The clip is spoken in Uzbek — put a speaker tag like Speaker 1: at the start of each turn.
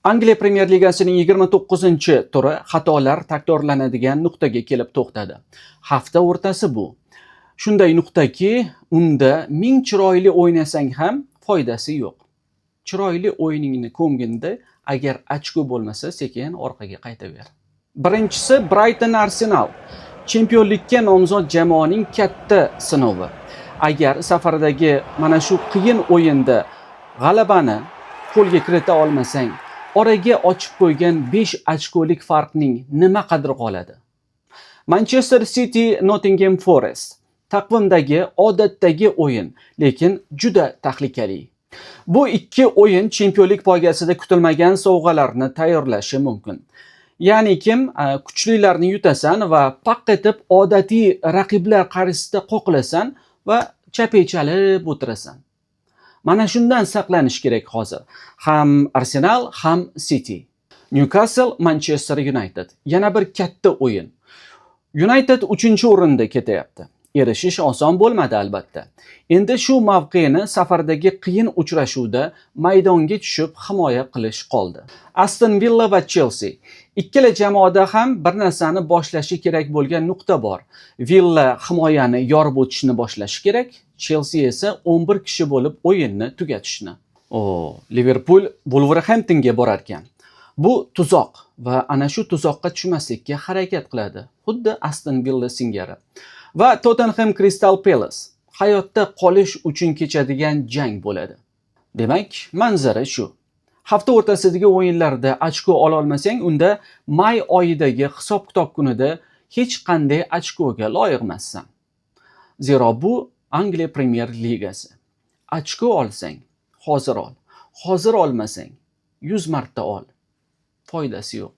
Speaker 1: Angliya Premyer Ligasining 29-turi xatolar takrorlanadigan nuqtaga kelib to'xtadi. Hafta o'rtasi bu. Shunday nuqtaki, unda ming chiroyli o'ynasang ham foydasi yo'q. Chiroyli o'yiningni ko'mginda, agar ochko bo'lmasa, sekin orqaga qaytaver. Birinchisi Brighton Arsenal. Chempionlikka nomzod jamoaning katta sinovi. Agar safardagi mana shu qiyin o'yinda g'alabani qo'lga kirita olmasang, oraga ochib qo'ygan 5 ochkolik farqning nima qadri qoladi? Manchester City Nottingham Forest. Taqvimdagi odatdagi o'yin, lekin juda tahlikali. Bu ikki o'yin chempionlik poygasida kutilmagan sovg'alarni tayyorlashi mumkin. Ya'ni kim kuchlilarni yutasan va paq etib odatiy raqiblar qarshisida qoqilasan va chapak chalib o'tirasan. Mana shundan saqlanish kerak hozir. Ham Arsenal, ham City. Newcastle Manchester United. Yana bir katta o'yin. United 3-o'rinda ketyapti. Erishish oson bo'lmadi albatta. Endi shu mavqeni safardagi qiyin uchrashuvda maydonga tushib himoya qilish qoldi. Aston Villa va Chelsea. Ikkala jamoada ham bir narsani boshlashi kerak bo'lgan nuqta bor. Villa himoyani yorib o'tishni boshlashi kerak, Chelsea esa 11 kishi bo'lib o'yinni tugatishni. O, Liverpool Wolverhamptonga borar ekan. Bu tuzoq va ana shu tuzoqqa tushmaslikka harakat qiladi, xuddi Aston Villa singari. Va Tottenham Crystal Palace hayotda qolish uchun kechadigan jang bo'ladi. Demak, manzara shu. Hafta o'rtasidagi o'yinlarda ochko ola olmasang, unda may oyidagi hisob-kitob kunida hech qanday ochkoga loyiq emassan. Zero bu Angliya Premyer Ligasi. Ochko olsang, hozir ol. Hozir olmasang, 100 marta ol. Foydasi yo'q.